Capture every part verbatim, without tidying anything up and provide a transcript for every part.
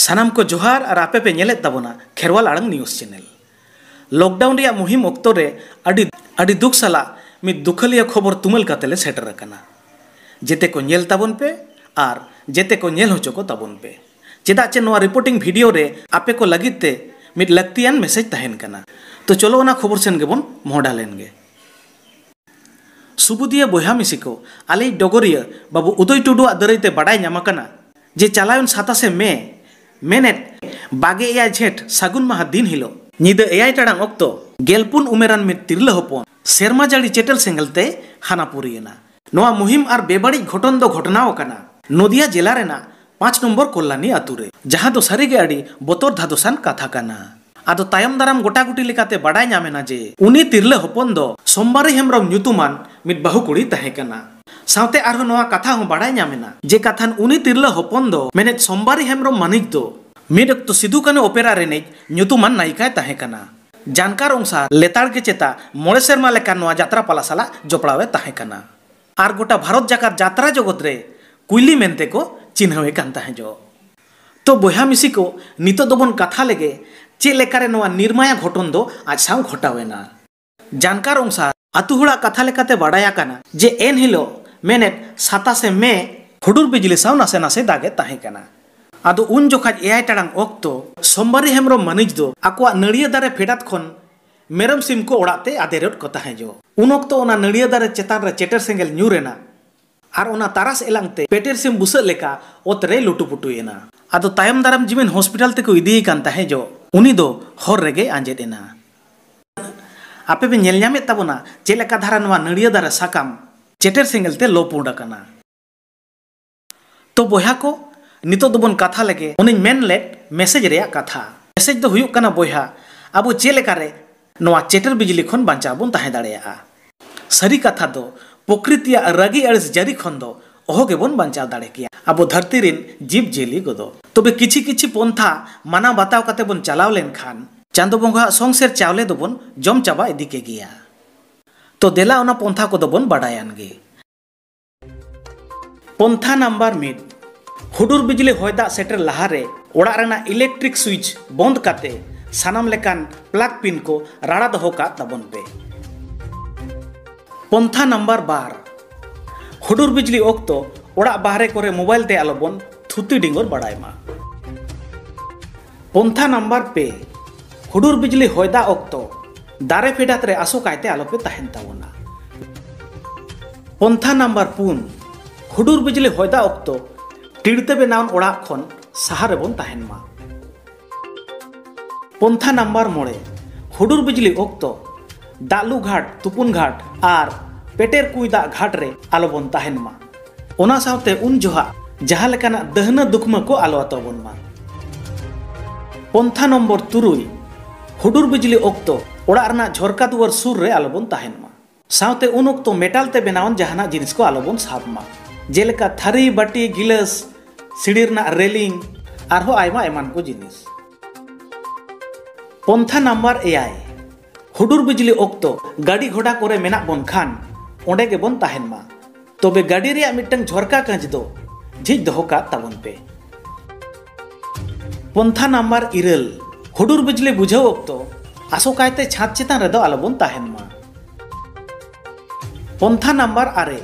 ᱥᱟᱱᱟᱢ ᱠᱚ ᱡᱚᱦᱟᱨ ᱟᱨ ᱟᱯᱮ ᱯᱮ ᱧᱮᱞᱮᱫ ᱛᱟᱵᱚᱱᱟ ᱠᱷᱮᱨᱣᱟᱞ ᱟᱲᱟᱝ news channel᱾ Lockdown ᱨᱮᱭᱟᱜ ᱢᱩᱦᱤᱢ ᱚᱠᱛᱚ ᱨᱮ ᱟᱹᱰᱤ, ᱟᱹᱰᱤ ᱫᱩᱠ ᱥᱟᱞᱟᱜ ᱢᱤᱫ ᱫᱩᱠᱷᱟᱹᱞᱤᱭᱟᱹ ᱠᱷᱚᱵᱚᱨ ᱛᱩᱢᱟᱹᱞ ᱠᱟᱛᱮ ᱞᱮ ᱥᱮᱴᱮᱨ ᱟᱠᱟᱱᱟ᱾ ᱡᱮᱛᱮ ᱠᱚ ᱧᱮᱞ ᱛᱟᱵᱚᱱ ᱯᱮ ᱟᱨ ᱡᱮᱛᱮ ᱠᱚ ᱧᱮᱞ ᱦᱚᱪᱚ ᱠᱚ ᱛᱟᱵᱚᱱ ᱯᱮ, ᱪᱮᱫᱟᱜ ᱪᱮ ᱱᱚᱣᱟ reporting video ᱨᱮ ᱟᱯᱮ ᱠᱚ ᱞᱟᱹᱜᱤᱫ ᱛᱮ ᱢᱤᱫ ᱞᱟᱹᱠᱛᱤᱭᱟᱱ message ᱛᱟᱦᱮᱱ ᱠᱟᱱᱟ᱾ ᱛᱚ ᱪᱚᱞᱚ ᱚᱱᱟ ᱠᱷᱚᱵᱚᱨ ᱥᱮᱱ ᱜᱮᱵᱚᱱ ᱢᱚᱦᱰᱟ ᱞᱮᱱ ᱜᱮ᱾ ᱥᱩᱵᱩᱫᱤᱭᱟᱹ ᱵᱚᱭᱦᱟ ᱢᱤᱥᱤ ᱠᱚ, ᱟᱞᱮᱭᱤᱡ ᱰᱚᱜᱚᱨᱤᱭᱟᱹ ᱵᱟᱹᱵᱩ ᱩᱫᱚᱭ ᱴᱩᱰᱩᱣᱟᱜ ᱫᱟᱹᱨᱟᱹᱭ ᱛᱮ ᱵᱟᱰᱟᱭ ᱧᱟᱢ ᱟᱠᱟᱱᱟ ᱡᱮ ᱪᱟᱞᱟᱣᱮᱱ ᱥᱟᱛᱟᱥᱮ ᱢᱮ, ᱢᱮᱱᱮᱫ ᱵᱟᱜᱮ ᱮᱭᱟᱭ ᱡᱷᱮᱸᱴ ᱥᱟᱹᱜᱩᱱ ᱢᱟᱦᱟ ᱫᱤᱱ ᱦᱤᱞᱳᱜ ᱧᱤᱫᱟᱹ ᱮᱭᱟᱭ ᱴᱟᱲᱟᱝ ᱚᱠᱛᱚ ᱜᱮᱞᱯᱩᱱ ᱩᱢᱮᱨᱟᱱ ᱢᱤᱫ ᱛᱤᱨᱞᱟᱹ ᱦᱚᱯᱚᱱ ᱥᱮᱨᱢᱟ ᱡᱟᱹᱲᱤ ᱪᱮᱴᱮᱨ ᱥᱮᱸᱜᱮᱞ ᱛᱮ ᱦᱟᱱᱟ ᱯᱩᱨᱤᱭᱮᱱᱟ᱾ ᱱᱚᱣᱟ ᱢᱩᱦᱤᱢ ᱟᱨ ᱵᱮᱵᱟᱹᱲᱤᱡ ᱜᱷᱚᱴᱚᱱ ᱫᱚ ᱜᱷᱚᱴᱱᱟᱣ ᱟᱠᱟᱱᱟ ᱱᱚᱫᱤᱭᱟ ᱡᱮᱞᱟ ᱨᱮᱱᱟᱜ ᱯᱟᱸᱪ ᱱᱚᱢᱵᱚᱨ ᱠᱚᱞᱞᱟᱱᱤ ᱟᱛᱩ ᱨᱮ, ᱡᱟᱦᱟᱸ ᱫᱚ ᱥᱟᱹᱨᱤᱜᱮ ᱟᱹᱰᱤ ᱵᱚᱛᱚᱨ ᱫᱷᱟᱫᱚᱥᱟᱱ ᱠᱟᱛᱷᱟ ᱠᱟᱱᱟ᱾ ᱟᱫᱚ ᱛᱟᱭᱚᱢ ᱫᱟᱨᱟᱢ ᱜᱚᱴᱟ ᱜᱩᱴᱤ ᱞᱮᱠᱟᱛᱮ ᱵᱟᱰᱟᱭ ᱧᱟᱢ ᱮᱱᱟ ᱡᱮ ᱩᱱᱤ ᱛᱤᱨᱞᱟᱹ ᱦᱚᱯᱚᱱ ᱫᱚ ᱥᱳᱢᱵᱟᱨᱤ ᱦᱮᱢᱵᱨᱚᱢ ᱧᱩᱛᱩᱢᱟᱱ ᱢᱤᱫ ᱵᱟᱹᱦᱩ ᱠᱩᱲᱤ ᱛᱟᱦᱮᱸ ᱠᱟᱱᱟ᱾ ᱥᱟᱶᱛᱮ ᱟᱨᱦᱚᱸ ᱱᱚᱣᱟ ᱠᱟᱛᱷᱟ ᱦᱚᱸ ᱵᱟᱰᱟᱭ ᱧᱟᱢ ᱮᱱᱟ ᱡᱮ ᱠᱟᱛᱷᱟᱱ ᱩᱱᱤ ᱛᱤᱨᱞᱟᱹ ᱦᱚᱯᱚᱱ ᱫᱚ ᱢᱮᱱᱮᱫ ᱥᱳᱢᱵᱟᱨᱤ ᱦᱮᱢᱵᱨᱚᱢ ᱢᱟᱹᱱᱤᱡ ᱫᱚ ᱢᱤᱫ ᱚᱠᱛᱚ ᱥᱤᱫᱩ ᱠᱟᱹᱱᱦᱩ ᱚᱯᱮᱨᱟ ᱨᱤᱱᱤᱡ ᱧᱩᱛᱩᱢᱟᱱ ᱱᱟᱭᱤᱠᱟᱭ ᱛᱟᱦᱮᱸ ᱠᱟᱱᱟ᱾ ᱡᱟᱱᱠᱟᱨ ᱚᱝᱥᱟᱨ ᱞᱮᱛᱟᱲ ᱜᱮ ᱪᱮᱛᱟ ᱢᱚᱬᱮ ᱥᱮᱨᱢᱟ ᱞᱮᱠᱟᱱ ᱱᱚᱣᱟ ᱡᱟᱛᱨᱟ ᱯᱟᱞᱟ ᱥᱟᱞᱟᱜ ᱡᱚᱯᱲᱟᱣ ᱮ ᱛᱟᱦᱮᱸ ᱠᱟᱱᱟ᱾ ᱟᱨ ᱜᱚᱴᱟ ᱵᱷᱟᱨᱚᱛ ᱡᱟᱠᱟᱛ ᱡᱟᱛᱨᱟ ᱡᱚᱜᱚᱛ ᱨᱮ ᱠᱩᱭᱞᱤ ᱢᱮᱱᱛᱮ ᱠᱚ ᱪᱤᱱᱦᱟᱹᱣᱮ ᱠᱟᱱ ᱛᱟᱦᱮᱸ ᱡᱚ᱾ ᱛᱚ ᱵᱚᱭᱦᱟ ᱢᱤᱥᱤ ᱠᱚ, ᱱᱤᱛᱚᱜ ᱫᱚᱵᱚᱱ ᱠᱟᱛᱷᱟ ᱞᱮᱜᱮ ᱪᱮᱫ ᱞᱮᱠᱟᱨᱮ ᱱᱚᱣᱟ ᱱᱤᱨᱢᱟᱭᱟ ᱜᱷᱚᱴᱚᱱ ᱫᱚ ᱟᱡ ᱥᱟᱶ ᱜᱷᱚᱴᱟᱣ ᱮᱱᱟ᱾ ᱡᱟᱱᱠᱟᱨ ᱚᱝᱥᱟᱨ ᱟᱛᱩ ᱦᱚᱲᱟᱜ ᱠᱟᱛᱷᱟ ᱞᱮᱠᱟᱛᱮ ᱵᱟᱰᱟᱭ ᱟᱠᱟᱱᱟ ᱡᱮ ᱮᱱ ᱦᱤᱞᱳᱜ ᱢᱮᱱᱮᱫ ᱥᱟᱛᱟᱥᱮ ᱢᱮ ᱦᱩᱰᱩᱨ ᱵᱤᱡᱽᱞᱤ ᱥᱟᱶ ᱱᱟᱥᱮ ᱱᱟᱥᱮ ᱫᱟᱜ ᱮ ᱛᱟᱦᱮᱸ ᱠᱟᱱᱟ᱾ ᱟᱫᱚ ᱩᱱ ᱡᱚᱠᱷᱟᱡ ᱮᱭᱟᱭ ᱴᱟᱲᱟᱝ ᱚᱠᱛᱚ ᱥᱳᱢᱵᱟᱨᱤ ᱦᱮᱢᱵᱨᱚᱢ ᱢᱟᱹᱱᱤᱡ ᱫᱚ ᱟᱠᱚᱣᱟᱜ ᱱᱟᱹᱲᱤᱭᱟᱹ ᱫᱟᱨᱮ ᱯᱷᱮᱰᱟᱛ ᱠᱷᱚᱱ ᱢᱮᱨᱚᱢ ᱥᱤᱢ ᱠᱚ ᱚᱲᱟᱜ ᱛᱮ ᱟᱫᱮᱨ ᱮᱫ ᱠᱚ ᱛᱟᱦᱮᱸ ᱡᱚ᱾ ᱩᱱ ᱚᱠᱛᱚ ᱚᱱᱟ ᱱᱟᱹᱲᱤᱭᱟᱹ ᱫᱟᱨᱮ ᱪᱮᱛᱟᱱ ᱨᱮ ᱪᱮᱴᱮᱨ ᱥᱮᱸᱜᱮᱞ ᱧᱩᱨ ᱮᱱᱟ ᱟᱨ ᱚᱱᱟ ᱛᱟᱨᱟᱥ ᱮᱞᱟᱝ ᱛᱮ ᱯᱮᱴᱮᱨ ᱥᱤᱢ ᱵᱩᱥᱟᱹᱜ ᱞᱮᱠᱟ ᱚᱛ ᱨᱮᱭ ᱞᱩᱴᱩᱯᱩᱴᱩᱭᱮᱱᱟ᱾ ᱟᱫᱚ ᱛᱟᱭᱚᱢ ᱫᱟᱨᱟᱢ ᱡᱤᱢᱤᱱ ᱦᱚᱥᱯᱤᱴᱟᱞ ᱛᱮᱠᱚ ᱤᱫᱤᱭᱮ ᱠᱟᱱ ᱛᱟᱦᱮᱸ ᱡᱚ, ᱩᱱᱤ ᱫᱚ ᱦᱚᱨ ᱨᱮᱜᱮᱭ ᱟᱸᱡᱮᱫ ᱮᱱᱟ᱾ ᱟᱯᱮ ᱯᱮ ᱧᱮᱞ ᱧᱟᱢᱮᱫ ᱛᱟᱵᱚᱱᱟ ᱪᱮᱫ ᱞᱮᱠᱟ ᱫᱷᱟᱨᱟ ᱱᱚᱣᱟ ᱱᱟᱹᱲᱤᱭᱟᱹ ᱫᱟᱨᱮ ᱥᱟᱠᱟᱢ ᱪᱮᱴᱮᱨ ᱥᱮᱸᱜᱮᱞ ᱛᱮ ᱞᱚ ᱯᱩᱸᱰ ᱟᱠᱟᱱᱟ᱾ ᱛᱚ ᱵᱚᱭᱦᱟ ᱠᱚ, ᱱᱤᱛᱚᱜ ᱫᱚᱵᱚᱱ ᱠᱟᱛᱷᱟ ᱞᱮᱜᱮ ᱚᱱᱮᱧ ᱢᱮᱱ ᱞᱮᱫ message ᱨᱮᱭᱟᱜ ᱠᱟᱛᱷᱟ᱾ Message ᱫᱚ ᱦᱩᱭᱩᱜ ᱠᱟᱱᱟ ᱵᱚᱭᱦᱟ, ᱟᱵᱚ ᱪᱮᱫ ᱞᱮᱠᱟᱨᱮ ᱱᱚᱣᱟ ᱪᱮᱴᱮᱨ ᱵᱤᱡᱽᱞᱤ ᱠᱷᱚᱱ ᱵᱟᱧᱪᱟᱣ ᱵᱚᱱ ᱛᱟᱦᱮᱸ ᱫᱟᱲᱮᱭᱟᱜᱼᱟ᱾ ᱥᱟᱹᱨᱤ ᱠᱟᱛᱷᱟ ᱫᱚ ᱯᱨᱚᱠᱨᱤᱛᱤᱭᱟᱜ ᱨᱟᱹᱜᱤ ᱟᱹᱲᱤᱥ ᱡᱟᱹᱨᱤ ᱠᱷᱚᱱ ᱫᱚ ᱚᱦᱚ ᱜᱮᱵᱚᱱ ᱵᱟᱧᱪᱟᱣ ᱫᱟᱲᱮ ᱠᱮᱭᱟ ᱟᱵᱚ ᱫᱷᱟᱹᱨᱛᱤ ᱨᱮᱱ ᱡᱤᱵᱽ ᱡᱤᱭᱟᱹᱞᱤ ᱠᱚᱫᱚ᱾ ᱛᱚᱵᱮ ᱠᱤᱪᱷᱤ ᱠᱤᱪᱷᱤ ᱯᱚᱱᱛᱷᱟ ᱢᱟᱱᱟᱣ ᱵᱟᱛᱟᱣ ᱠᱟᱛᱮ ᱵᱚᱱ ᱪᱟᱞᱟᱣ ᱞᱮᱱᱠᱷᱟᱱ ᱪᱟᱸᱫᱚ ᱵᱚᱸᱜᱟᱣᱟᱜ ᱥᱚᱝᱥᱮᱨ ᱪᱟᱣᱞᱮ ᱫᱚᱵᱚᱱ ᱡᱚᱢ ᱪᱟᱵᱟ ᱤᱫᱤ ᱠᱮ ᱜᱮᱭᱟ᱾ ᱛᱚ ᱫᱮᱞᱟ ᱚᱱᱟ ᱯᱚᱱᱛᱷᱟ ᱠᱚᱫᱚ ᱵᱚᱱ ᱵᱟᱰᱟᱭᱟᱱ ᱜᱮ᱾ ᱯᱚᱱᱛᱷᱟ ᱱᱟᱢᱵᱟᱨ ᱢᱤᱫ, ᱦᱩᱰᱩᱨ ᱵᱤᱡᱽᱞᱤ ᱦᱚᱭ ᱫᱟᱜ ᱥᱮᱴᱮᱨ ᱞᱟᱦᱟᱨᱮ ᱚᱲᱟᱜ ᱨᱮᱱᱟᱜ ᱤᱞᱮᱠᱴᱨᱤᱠ ᱥᱩᱭᱤᱪ ᱵᱚᱱᱫ ᱠᱟᱛᱮ ᱥᱟᱱᱟᱢ ᱞᱮᱠᱟᱱ ᱯᱞᱟᱜᱽ ᱯᱤᱱ ᱠᱚ ᱨᱟᱲᱟ ᱫᱚᱦᱚ ᱠᱟᱜ ᱛᱟᱵᱚᱱ ᱯᱮ᱾ ᱯᱚᱱᱛᱷᱟ ᱱᱟᱢᱵᱟᱨ ᱵᱟᱨ, ᱦᱩᱰᱩᱨ ᱵᱤᱡᱽᱞᱤ ᱚᱠᱛᱚ ᱚᱲᱟᱜ ᱵᱟᱦᱨᱮ ᱠᱚᱨᱮ ᱢᱳᱵᱟᱭᱤᱞ ᱛᱮ ᱟᱞᱚᱵᱚᱱ ᱛᱷᱩᱛᱤ ᱰᱤᱸᱜᱚᱨ ᱵᱟᱲᱟᱭ ᱢᱟ᱾ ᱯᱚᱱᱛᱷᱟ ᱱᱟᱢᱵᱟᱨ ᱯᱮ, ᱦᱩᱰᱩᱨ ᱵᱤᱡᱽᱞᱤ ᱦᱚᱭ ᱫᱟᱜ ᱚᱠᱛᱚ ᱫᱟᱨᱮ ᱯᱷᱮᱰᱟᱛ ᱨᱮ ᱟᱥᱚᱠᱟᱭᱛᱮ ᱟᱞᱚᱯᱮ ᱛᱟᱦᱮᱱ ᱛᱟᱵᱚᱱᱟ᱾ ᱯᱚᱱᱛᱷᱟ ᱱᱟᱢᱵᱟᱨ ᱯᱩᱱ, ᱦᱩᱰᱩᱨ ᱵᱤᱡᱽᱞᱤ ᱦᱚᱭ ᱫᱟᱜ ᱚᱠᱛᱚ ᱴᱤᱲᱛᱮ ᱵᱮᱱᱟᱣᱟᱱ ᱚᱲᱟᱜ ᱠᱷᱚᱱ ᱥᱟᱦᱟ ᱨᱮᱵᱚᱱ ᱛᱟᱦᱮᱱ ᱢᱟ᱾ ᱯᱚᱱᱛᱷᱟ ᱱᱟᱢᱵᱟᱨ ᱢᱚᱬᱮ, ᱦᱩᱰᱩᱨ ᱵᱤᱡᱽᱞᱤ ᱚᱠᱛᱚ ᱫᱟᱜ ᱞᱩ ᱜᱷᱟᱴ, ᱛᱩᱯᱩᱱ ᱜᱷᱟᱴ ᱟᱨ ᱯᱮᱴᱮᱨ ᱠᱩᱸᱭ ᱫᱟᱜ ᱜᱷᱟᱴ ᱨᱮ ᱟᱞᱚᱵᱚᱱ ᱛᱟᱦᱮᱱ ᱢᱟ᱾ ᱚᱱᱟ ᱥᱟᱶᱛᱮ ᱩᱱ ᱡᱚᱦᱟᱜ ᱡᱟᱦᱟᱸ ᱞᱮᱠᱟᱱᱟᱜ ᱫᱟᱹᱦᱱᱟᱹ ᱫᱩᱠᱷᱢᱟᱹ ᱠᱚ ᱟᱞᱚ ᱟᱛᱟᱵᱚᱱ ᱢᱟ᱾ ᱯᱚᱱᱛᱷᱟ ᱱᱚᱢᱵᱚᱨ ᱛᱩᱨᱩᱭ, ᱦᱩᱰᱩᱨ ᱵᱤᱡᱽᱞᱤ ᱚᱠᱛᱚ ᱚᱲᱟᱜ ᱨᱮᱱᱟᱜ ᱡᱷᱚᱨᱠᱟ ᱫᱩᱣᱟᱹᱨ ᱥᱩᱨ ᱨᱮ ᱟᱞᱚᱵᱚᱱ ᱛᱟᱦᱮᱱ ᱢᱟ᱾ ᱥᱟᱶᱛᱮ ᱩᱱ ᱚᱠᱛᱚ ᱢᱮᱴᱟᱞ ᱛᱮ ᱵᱮᱱᱟᱣᱟᱱ ᱡᱟᱦᱟᱱᱟᱜ ᱡᱤᱱᱤᱥ ᱠᱚ ᱟᱞᱚᱵᱚᱱ ᱥᱟᱵ ᱢᱟ, ᱡᱮᱞᱮᱠᱟ ᱛᱷᱟᱹᱨᱤ, ᱵᱟᱹᱴᱤ, ᱜᱤᱞᱟᱹᱥ, ᱥᱤᱲᱤ ᱨᱮᱱᱟᱜ ᱨᱮᱞᱤᱝ, ᱟᱨᱦᱚᱸ ᱟᱭᱢᱟ ᱮᱢᱟᱱ ᱠᱚ ᱡᱤᱱᱤᱥ᱾ ᱯᱚᱱᱛᱷᱟ ᱱᱟᱢᱵᱟᱨ ᱮᱭᱟᱭ, ᱦᱩᱰᱩᱨ ᱵᱤᱡᱽᱞᱤ ᱚᱠᱛᱚ ᱜᱟᱹᱰᱤ ᱜᱷᱚᱲᱟ ᱠᱚᱨᱮ ᱢᱮᱱᱟᱜ ᱵᱚᱱ ᱠᱷᱟᱱ ᱚᱸᱰᱮ ᱜᱮᱵᱚᱱ ᱛᱟᱦᱮᱱ ᱢᱟ᱾ ᱛᱚᱵᱮ ᱜᱟᱹᱰᱤ ᱨᱮᱭᱟᱜ ᱢᱤᱫᱴᱟᱝ ᱡᱷᱚᱨᱠᱟ ᱠᱟᱸᱪ ᱫᱚ ᱡᱷᱤᱡ ᱫᱚᱦᱚ ᱠᱟᱜ ᱛᱟᱵᱚᱱ ᱯᱮ᱾ ᱯᱚᱱᱛᱷᱟ ᱱᱟᱢᱵᱟᱨ ᱤᱨᱟᱹᱞ, ᱦᱩᱰᱩᱨ ᱵᱤᱡᱽᱞᱤ ᱵᱩᱡᱷᱟᱹᱣ ᱚᱠᱛᱚ ᱟᱥᱚᱠᱟᱭᱛᱮ ᱪᱷᱟᱸᱫᱽ ᱪᱮᱛᱟᱱ ᱨᱮᱫᱚ ᱟᱞᱚᱵᱚᱱ ᱛᱟᱦᱮᱱ ᱢᱟ᱾ ᱯᱚᱱᱛᱷᱟ ᱱᱟᱢᱵᱟᱨ ᱟᱨᱮ,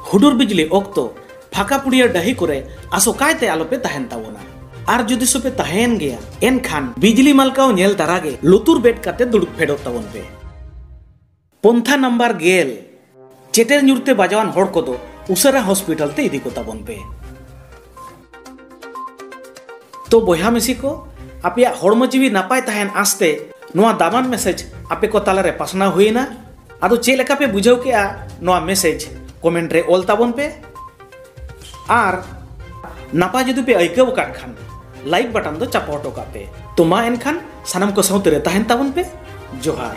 ᱦᱩᱰᱩᱨ ᱵᱤᱡᱽᱞᱤ ᱚᱠᱛᱚ ᱯᱷᱟᱸᱠᱟ ᱯᱩᱲᱤᱭᱟᱹ ᱰᱟᱹᱦᱤ ᱠᱚᱨᱮ ᱟᱥᱚᱠᱟᱭᱛᱮ ᱟᱞᱚᱯᱮ ᱛᱟᱦᱮᱱ ᱛᱟᱵᱚᱱᱟ᱾ ᱟᱨ ᱡᱩᱫᱤ ᱥᱮᱯᱮ ᱛᱟᱦᱮᱸᱭᱮᱱ ᱜᱮᱭᱟ, ᱮᱱᱠᱷᱟᱱ ᱵᱤᱡᱽᱞᱤ ᱢᱟᱞᱠᱟᱣ ᱧᱮᱞ ᱫᱟᱨᱟ ᱜᱮ ᱞᱩᱛᱩᱨ ᱵᱮᱫ ᱠᱟᱛᱮ ᱫᱩᱲᱩᱵ ᱯᱷᱮᱰᱚᱜ ᱛᱟᱵᱚᱱ ᱯᱮ᱾ ᱯᱚᱱᱛᱷᱟ ᱱᱟᱢᱵᱟᱨ ᱜᱮᱞ, ᱪᱮᱴᱮᱨ ᱧᱩᱨᱛᱮ ᱵᱟᱡᱟᱣᱟᱱ ᱦᱚᱲ ᱠᱚᱫᱚ ᱩᱥᱟᱹᱨᱟ ᱦᱚᱥᱯᱤᱴᱟᱞ ᱛᱮ ᱤᱫᱤ ᱠᱚ ᱛᱟᱵᱚᱱ ᱯᱮ᱾ ᱛᱚ ᱵᱚᱭᱦᱟ ᱢᱤᱥᱤ ᱠᱚ, ᱟᱯᱮᱭᱟᱜ ᱦᱚᱲᱢᱚ ᱡᱤᱣᱤ ᱱᱟᱯᱟᱭ ᱛᱟᱦᱮᱱ ᱟᱸᱥᱛᱮ ᱱᱚᱣᱟ ᱫᱟᱢᱟᱱ ᱢᱮᱥᱮᱡᱽ ᱟᱯᱮ ᱠᱚ ᱛᱟᱞᱟᱨᱮ ᱯᱟᱥᱱᱟᱣ ᱦᱩᱭᱮᱱᱟ᱾ ᱟᱫᱚ ᱪᱮᱫ ᱞᱮᱠᱟ ᱯᱮ ᱵᱩᱡᱷᱟᱹᱣ ᱠᱮᱜᱼᱟ, ᱱᱚᱣᱟ ᱢᱮᱥᱮᱡᱽ ᱠᱚᱢᱮᱱᱴ ᱨᱮ ᱚᱞ ᱛᱟᱵᱚᱱ ᱯᱮ᱾ ᱟᱨ ᱱᱟᱯᱟᱭ ᱡᱩᱫᱤ ᱯᱮ ᱟᱹᱭᱠᱟᱹᱣ ᱟᱠᱟᱫ ᱠᱷᱟᱱ, ᱞᱟᱭᱤᱠ ᱵᱟᱴᱟᱱ ᱫᱚ ᱪᱟᱯᱚ ᱦᱚᱴᱚ ᱠᱟᱜ ᱯᱮ᱾ ᱛᱚ ᱢᱟ ᱮᱱᱠᱷᱟᱱ ᱥᱟᱱᱟᱢ ᱠᱚ ᱥᱟᱶᱛᱮ ᱨᱮ ᱛᱟᱦᱮᱱ ᱛᱟᱵᱚᱱ ᱯᱮ᱾ ᱡᱚᱦᱟᱨ᱾